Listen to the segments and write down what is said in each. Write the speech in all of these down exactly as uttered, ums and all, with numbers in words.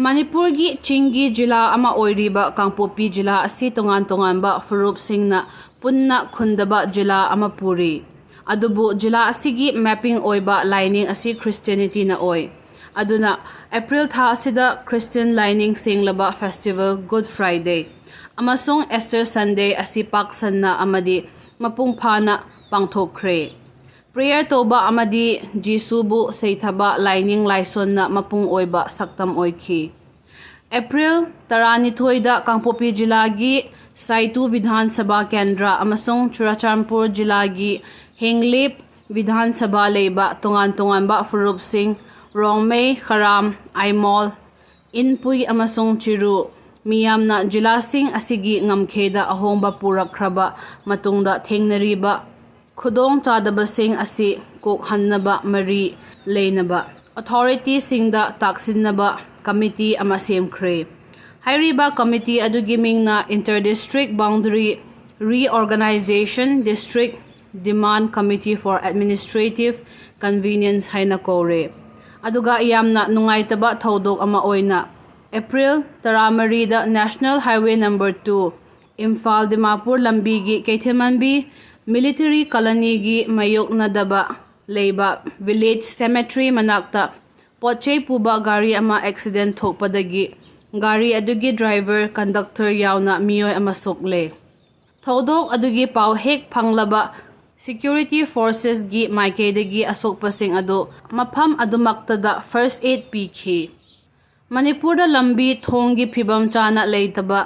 ꯃꯅꯤꯄꯨꯔꯒꯤ ꯆꯤꯡꯒꯤ ꯖꯤꯂꯥ ꯑꯃ ꯑꯣꯏꯔꯤꯕ ꯀꯥꯡꯄꯣꯛꯄꯤ ꯖꯤꯂꯥ ꯑꯁꯤ ꯇꯣꯉꯥꯟ ꯇꯣꯉꯥꯟꯕ ꯐꯨꯔꯨꯞꯁꯤꯡꯅ ꯄꯨꯟꯅ ꯈꯨꯟꯗꯕ ꯖꯤꯂꯥ ꯑꯃ ꯄꯨꯔꯤ꯫ ꯑꯗꯨꯕꯨ ꯖꯤꯂꯥ ꯑꯁꯤꯒꯤ ꯃꯦꯄꯤꯡ ꯑꯣꯏꯕ ꯂꯥꯏꯅꯤꯡ ꯑꯁꯤ ꯈ꯭ꯔꯤꯁꯇꯤꯌꯥꯅꯤꯇꯤꯅ ꯑꯣꯏ꯫ ꯑꯗꯨꯅ ꯑꯦꯄ꯭ꯔꯤꯜ ꯊꯥ ꯑꯁꯤꯗ ꯈ꯭ꯔꯤꯁꯇꯤꯌꯥꯟ ꯂꯥꯏꯅꯤꯡ ꯁꯦꯡꯂꯕ ꯐꯦꯁꯇꯤꯚꯦꯜ ꯒꯨꯗ ꯐ꯭ꯔꯥꯏꯗꯦ ꯑꯃꯁꯨꯡ ꯑꯦꯁꯇꯔ ꯁꯟꯗꯦ ꯑꯁꯤ ꯄꯥꯛ ꯁꯟꯅ ꯑꯃꯗꯤ ꯃꯄꯨꯡ ꯐꯥꯅ ꯄꯥꯡꯊꯣꯛꯈ꯭ꯔꯦ꯫ ꯄ꯭ꯔꯦꯌꯔ ꯇꯧꯕ ꯑꯃꯗꯤ ꯖꯤꯁꯨꯕꯨ ꯁꯩꯊꯕ ꯂꯥꯏꯅꯤꯡ ꯂꯥꯏꯁꯣꯟꯅ ꯃꯄꯨꯡ ꯑꯣꯏꯕ ꯁꯛꯇꯝ ꯑꯣꯏꯈꯤ꯫ ꯑꯦꯄ꯭ꯔꯤꯜ ꯇꯔꯥꯅꯤꯊꯣꯏꯗ ꯀꯥꯡꯄꯣꯛꯄꯤ ꯖꯤꯂꯥꯒꯤ ꯁꯥꯏꯇꯨ ꯕꯤꯙꯥꯟ ꯁꯚꯥ ꯀꯦꯟꯗ꯭ꯔ ꯑꯃꯁꯨꯡ ꯆꯨꯔꯥꯆꯥꯟꯄꯨꯔ ꯖꯤꯂꯥꯒꯤ ꯍꯦꯡꯂꯤꯞ ꯕꯤꯙꯥꯟ ꯁꯚꯥ ꯂꯩꯕ ꯇꯣꯉꯥꯟ ꯇꯣꯉꯥꯟꯕ ꯐꯨꯔꯨꯞꯁꯤꯡ, ꯔꯣꯡꯃꯩ, ꯈꯔꯥꯝ, ꯑꯥꯏꯃꯣꯜ, ꯏꯟꯄꯨꯏ ꯑꯃꯁꯨꯡ ꯆꯤꯔꯨ ꯃꯤꯌꯥꯝꯅ ꯖꯤꯂꯥꯁꯤꯡ ꯑꯁꯤꯒꯤ ꯉꯝꯈꯩꯗ ꯑꯍꯣꯡꯕ ꯄꯨꯔꯛꯈ꯭ꯔꯕ ꯃꯇꯨꯡꯗ ꯊꯦꯡꯅꯔꯤꯕ ꯈꯨꯗꯣꯡ ꯆꯥꯗꯕꯁꯤꯡ ꯑꯁꯤ ꯀꯣꯛꯍꯟꯅꯕ ꯃꯔꯤ ꯂꯩꯅꯕ ꯑꯣꯊꯣꯔꯤꯇꯤꯁꯤꯡꯗ ꯇꯥꯛꯁꯤꯟꯅꯕ ꯀꯃꯤꯇꯤ ꯑꯃ ꯁꯦꯝꯈ꯭ꯔꯦ꯫ ꯍꯥꯏꯔꯤꯕ ꯀꯃꯤꯇꯤ ꯑꯗꯨꯒꯤ ꯃꯤꯡꯅ Inter District Boundary Reorganization District Demand Committee for Administrative Convenience ꯍꯥꯏꯅ ꯀꯧꯔꯦ꯫ ꯑꯗꯨꯒ ꯌꯥꯝꯅ ꯅꯨꯡꯉꯥꯏꯇꯕ ꯊꯧꯗꯣꯛ ꯑꯃ ꯑꯣꯏꯅ, ꯑꯦꯄ꯭ꯔꯤꯜ ꯇꯔꯥꯃꯔꯤꯗ National Highway Number Two, Imphal Dimapur ꯂꯝꯕꯤꯒꯤ ꯀꯩꯊꯦꯜꯃꯟꯕꯤ ꯃꯤꯂꯤꯇꯔꯤ ꯀꯣꯂꯣꯅꯤꯒꯤ ꯃꯥꯌꯣꯛꯅꯗꯕ ꯂꯩꯕ ꯚꯤꯂꯦꯖ ꯁꯦꯃꯦꯇ꯭ꯔꯤ ꯃꯅꯥꯛꯇ ꯄꯣꯠ ꯆꯩ ꯄꯨꯕ ꯒꯥꯔꯤ ꯑꯃ ꯑꯦꯛꯁꯤꯗꯦꯟ ꯊꯣꯛꯄꯗꯒꯤ ꯒꯥꯔꯤ ꯑꯗꯨꯒꯤ ꯗ꯭ꯔꯥꯏꯚꯔ, ꯀꯟꯗꯛꯇꯔ ꯌꯥꯎꯅ ꯃꯤꯑꯣꯏ ꯑꯃ ꯁꯣꯛꯂꯦ꯫ ꯊꯧꯗꯣꯛ ꯑꯗꯨꯒꯤ ꯄꯥꯎ ꯍꯦꯛ ꯐꯪꯂꯕ ꯁꯦꯀ꯭ꯌꯨꯔꯤꯇꯤ ꯐꯣꯔꯁꯦꯁꯒꯤ ꯃꯥꯏꯀꯩꯗꯒꯤ ꯑꯁꯣꯛꯄꯁꯤꯡ ꯑꯗꯨ ꯃꯐꯝ ꯑꯗꯨꯃꯛꯇꯗ ꯐꯥꯔꯁ ꯑꯦꯗ ꯄꯤꯈꯤ꯫ ꯃꯅꯤꯄꯨꯔꯗ ꯂꯝꯕꯤ ꯊꯣꯡꯒꯤ ꯐꯤꯕꯝ ꯆꯥꯅ ꯂꯩꯇꯕ,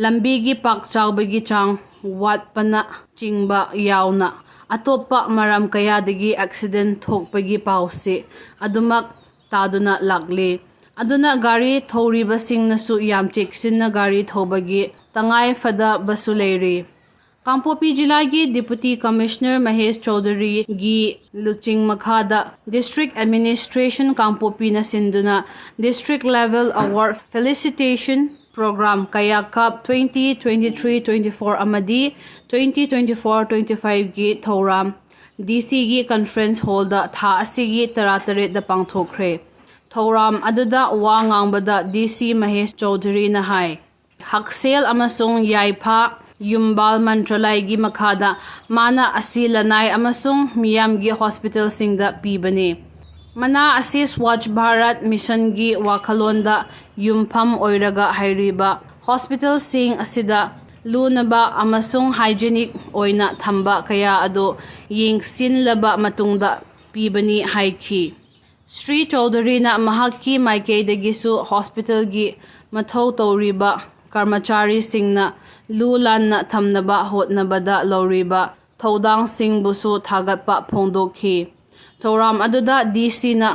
ꯂꯝꯕꯤꯒꯤ ꯄꯥꯛ ꯆꯥꯎꯕꯒꯤ ꯆꯥꯡ ꯋꯥꯠꯄꯅ ꯆꯤꯡꯕ ꯌꯥꯎꯅ ꯑꯇꯣꯞꯄ ꯃꯔꯝ ꯀꯌꯥꯗꯒꯤ ꯑꯦꯛꯁꯤꯗꯦꯟ ꯊꯣꯛꯄꯒꯤ ꯄꯥꯎꯁꯤ ꯑꯗꯨꯃꯛ ꯇꯥꯗꯨꯅ ꯂꯥꯛꯂꯤ꯫ ꯑꯗꯨꯅ ꯒꯥꯔꯤ ꯊꯧꯔꯤꯕꯁꯤꯡꯅꯁꯨ ꯌꯥꯝ ꯆꯦꯛꯁꯤꯟꯅ ꯒꯥꯔꯤ ꯊꯧꯕꯒꯤ ꯇꯉꯥꯏ ꯐꯗꯕꯁꯨ ꯂꯩꯔꯤ꯫ ꯀꯥꯡꯄꯣꯛꯄꯤ ꯖꯤꯂꯥꯒꯤ ꯗꯤꯄꯨꯇꯤ ꯀꯃꯤꯁꯅꯔ ꯃꯍꯦꯁ ꯆꯧꯙꯨꯔꯤꯒꯤ ꯂꯨꯆꯤꯡ ꯃꯈꯥꯗ ꯗꯤꯁꯇ꯭ꯔꯤꯛ ꯑꯦꯗꯃꯤꯅꯤꯁꯇ꯭ꯔꯦꯁꯟ ꯀꯥꯡꯄꯣꯛꯄꯤꯅ ꯁꯤꯟꯗꯨꯅ district level award facilitation programme ꯀꯌꯥꯀꯞ twenty twenty-three twenty-four ꯑꯃꯗꯤ twenty twenty-four twenty-fiveꯒꯤ ꯊꯧꯔꯝ ꯗꯤ ꯁꯤꯒꯤ ꯀꯟꯐꯔꯦꯟꯁ ꯍꯣꯜꯗ ꯊꯥ ꯑꯁꯤꯒꯤ ꯇꯔꯥꯇꯔꯦꯠꯇ ꯄꯥꯡꯊꯣꯛꯈ꯭ꯔꯦ꯫ ꯊꯧꯔꯝ ꯑꯗꯨꯗ ꯋꯥ ꯉꯥꯡꯕꯗ ꯗꯤ ꯁꯤ ꯃꯍꯦꯁ ꯆꯧꯙꯨꯔꯤꯅ ꯍꯥꯏ, ꯍꯛꯁꯦꯜ ꯑꯃꯁꯨꯡ ꯌꯥꯏꯐ ꯌꯨꯝꯕꯥꯜ ꯃꯟꯇ꯭ꯔꯥꯂꯌꯒꯤ ꯃꯈꯥꯗ ꯃꯅꯥ ꯑꯁꯤ ꯂꯅꯥꯏ ꯑꯃꯁꯨꯡ ꯃꯤꯌꯥꯝꯒꯤ ꯍꯣꯁꯄꯤꯇꯥꯜꯁꯤꯡꯗ ꯄꯤꯕꯅꯤ꯫ ꯃꯅꯥ ꯑꯁꯤ ꯁ꯭ꯋꯥꯆ ꯚꯥꯔꯠ ꯃꯤꯁꯟꯒꯤ ꯋꯥꯈꯜꯂꯣꯟꯗ ꯌꯨꯝꯐꯝ ꯑꯣꯏꯔꯒ ꯍꯥꯏꯔꯤꯕ ꯍꯣꯁꯄꯤꯇꯥꯜꯁꯤꯡ ꯑꯁꯤꯗ ꯂꯨꯅꯕ ꯑꯃꯁꯨꯡ ꯍꯥꯏꯖꯤꯅꯤꯛ ꯑꯣꯏꯅ ꯊꯝꯕ ꯀꯌꯥ ꯑꯗꯨ ꯌꯦꯡꯁꯤꯟꯂꯕ ꯃꯇꯨꯡꯗ ꯄꯤꯕꯅꯤ ꯍꯥꯏꯈꯤ꯫ ꯁ꯭ꯔꯤ ꯆꯧꯙꯨꯔꯤꯅ ꯃꯍꯥꯛꯀꯤ ꯃꯥꯏꯀꯩꯗꯒꯤꯁꯨ ꯍꯣꯁꯄꯤꯇꯥꯜꯒꯤ ꯃꯊꯧ ꯇꯧꯔꯤꯕ ꯀꯔꯃꯆꯥꯔꯤꯁꯤꯡꯅ ꯂꯨ ꯂꯥꯟꯅ ꯊꯝꯅꯕ ꯍꯣꯠꯅꯕꯗ ꯂꯧꯔꯤꯕ ꯊꯧꯗꯥꯡꯁꯤꯡꯕꯨꯁꯨ ꯊꯥꯒꯠꯄ ꯐꯣꯡꯗꯣꯛꯈꯤ꯫ ꯊꯧꯔꯝ ꯑꯗꯨꯗ ꯗꯤ ꯁꯤꯅ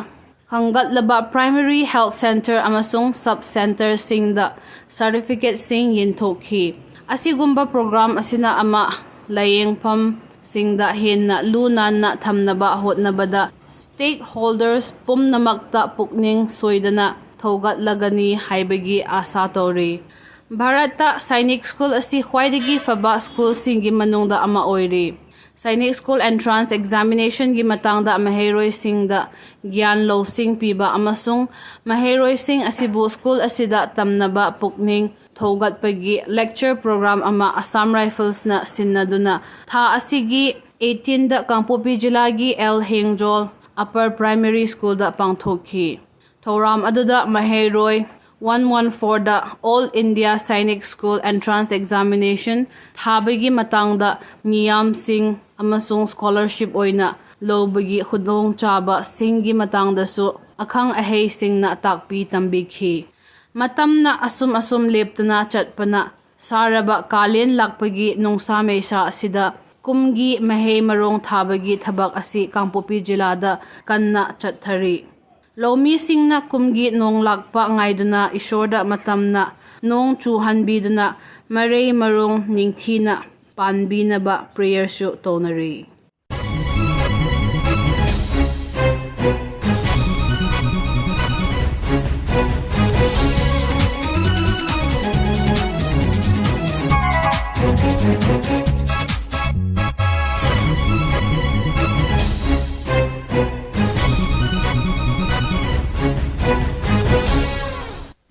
ꯈꯟꯒꯠꯂꯕ ꯄ꯭ꯔꯥꯏꯃꯔꯤ ꯍꯦꯜꯊ ꯁꯦꯟꯇꯔ ꯑꯃꯁꯨꯡ ꯁꯕ ꯁꯦꯟꯇꯔꯁꯤꯡꯗ ꯁꯥꯔꯇꯤꯐꯤꯀꯦꯠꯁꯤꯡ ꯌꯦꯟꯊꯣꯛꯈꯤ꯫ ꯑꯁꯤꯒꯨꯝꯕ ꯄ꯭ꯔꯣꯒ꯭ꯔꯥꯝ ꯑꯁꯤꯅ ꯑꯃ ꯂꯥꯌꯦꯡꯐꯝꯁꯤꯡꯗ ꯍꯦꯟꯅ ꯂꯨ ꯅꯥꯟꯅ ꯊꯝꯅꯕ ꯍꯣꯠꯅꯕꯗ ꯁ꯭ꯇꯦꯛꯍꯣꯜꯗꯔꯁ ꯄꯨꯝꯅꯃꯛꯇ ꯄꯨꯛꯅꯤꯡ ꯁꯣꯏꯗꯅ ꯊꯧꯒꯠꯂꯒꯅꯤ ꯍꯥꯏꯕꯒꯤ ꯑꯥꯁꯥ ꯇꯧꯔꯤ꯫ ꯚꯥꯔꯠꯇ ꯁꯥꯏꯅꯤꯛ ꯁ꯭ꯀꯨꯜ ꯑꯁꯤ ꯈ꯭ꯋꯥꯏꯗꯒꯤ ꯐꯕ ꯁ꯭ꯀꯨꯜꯁꯤꯡꯒꯤ ꯃꯅꯨꯡꯗ ꯑꯃ ꯑꯣꯏꯔꯤ꯫ ꯁꯥꯏꯅꯤꯛ ꯁ꯭ꯀꯨꯜ ꯑꯦꯟꯇ꯭ꯔꯥꯟꯁ ꯑꯦꯛꯖꯥꯃꯤꯅꯦꯁꯟꯒꯤ ꯃꯇꯥꯡꯗ ꯃꯍꯩꯔꯣꯏꯁꯤꯡꯗ ꯒ꯭ꯌꯥꯟ ꯂꯧꯁꯤꯡ ꯄꯤꯕ ꯑꯃꯁꯨꯡ ꯃꯍꯩꯔꯣꯏꯁꯤꯡ ꯑꯁꯤꯕꯨ ꯁ꯭ꯀꯨꯜ ꯑꯁꯤꯗ ꯇꯝꯅꯕ ꯄꯨꯛꯅꯤꯡ ꯊꯧꯒꯠꯄꯒꯤ ꯂꯦꯛꯆꯔ ꯄ꯭ꯔꯣꯒ꯭ꯔꯥꯝ ꯑꯃ ꯑꯁꯥꯝ ꯔꯥꯏꯐꯜꯁꯅ ꯁꯤꯟꯅꯗꯨꯅ ꯊꯥ ꯑꯁꯤꯒꯤ ꯑꯩꯠꯇꯤꯟꯗ ꯀꯥꯡꯄꯣꯛꯄꯤ ꯖꯤꯂꯥꯒꯤ ꯑꯦꯜ ꯍꯦꯡꯖꯣꯜ ꯑꯄꯔ ꯄ꯭ꯔꯥꯏꯃꯔꯤ ꯁ꯭ꯀꯨꯜꯗ ꯄꯥꯡꯊꯣꯛꯈꯤ꯫ ꯊꯧꯔꯝ ꯑꯗꯨꯗ ꯃꯍꯩꯔꯣꯏ ꯋꯥꯟ ꯋꯥꯟ ꯐꯣꯔꯗ all India Sainik school entrance examination ꯊꯥꯕꯒꯤ ꯃꯇꯥꯡꯗ ꯅꯤꯌꯝꯁꯤꯡ ꯑꯃꯁꯨꯡ ꯁ꯭ꯀꯣꯂꯔꯁꯤꯞ ꯑꯣꯏꯅ ꯂꯧꯕꯒꯤ ꯈꯨꯗꯣꯡꯆꯥꯕꯁꯤꯡꯒꯤ ꯃꯇꯥꯡꯗꯁꯨ ꯑꯈꯪ ꯑꯍꯩꯁꯤꯡꯅ ꯇꯥꯛꯄꯤ ꯇꯝꯕꯤꯈꯤ꯫ ꯃꯇꯝꯅ ꯑꯁꯨꯝ ꯑꯁꯨꯝ ꯂꯦꯞꯇꯅ ꯆꯠꯄꯅ ꯁꯥꯔꯕ ꯀꯥꯂꯦꯟ ꯂꯥꯛꯄꯒꯤ ꯅꯨꯡꯁꯥ ꯃꯩꯁꯥ ꯑꯁꯤꯗ ꯀꯨꯝꯒꯤ ꯃꯍꯩ ꯃꯔꯣꯡ ꯊꯥꯕꯒꯤ ꯊꯕꯛ ꯑꯁꯤ ꯀꯥꯡꯄꯣꯛꯄꯤ ꯖꯤꯂꯥꯗ ꯀꯟꯅ ꯆꯠꯊꯔꯤ꯫ ꯂꯧꯃꯤꯁꯤꯡꯅ ꯀꯨꯝꯒꯤ ꯅꯣꯡ ꯂꯥꯛꯄ ꯉꯥꯏꯗꯨꯅ ꯏꯁꯣꯔꯗ ꯃꯇꯝꯅ ꯅꯣꯡ ꯆꯨꯍꯟꯕꯤꯗꯨꯅ ꯃꯔꯩ ꯃꯔꯣꯡ ꯅꯤꯡꯊꯤꯅ ꯄꯥꯟꯕꯤꯅꯕ ꯄ꯭ꯔꯦꯌꯔꯁꯨ ꯇꯧꯅꯔꯤ꯫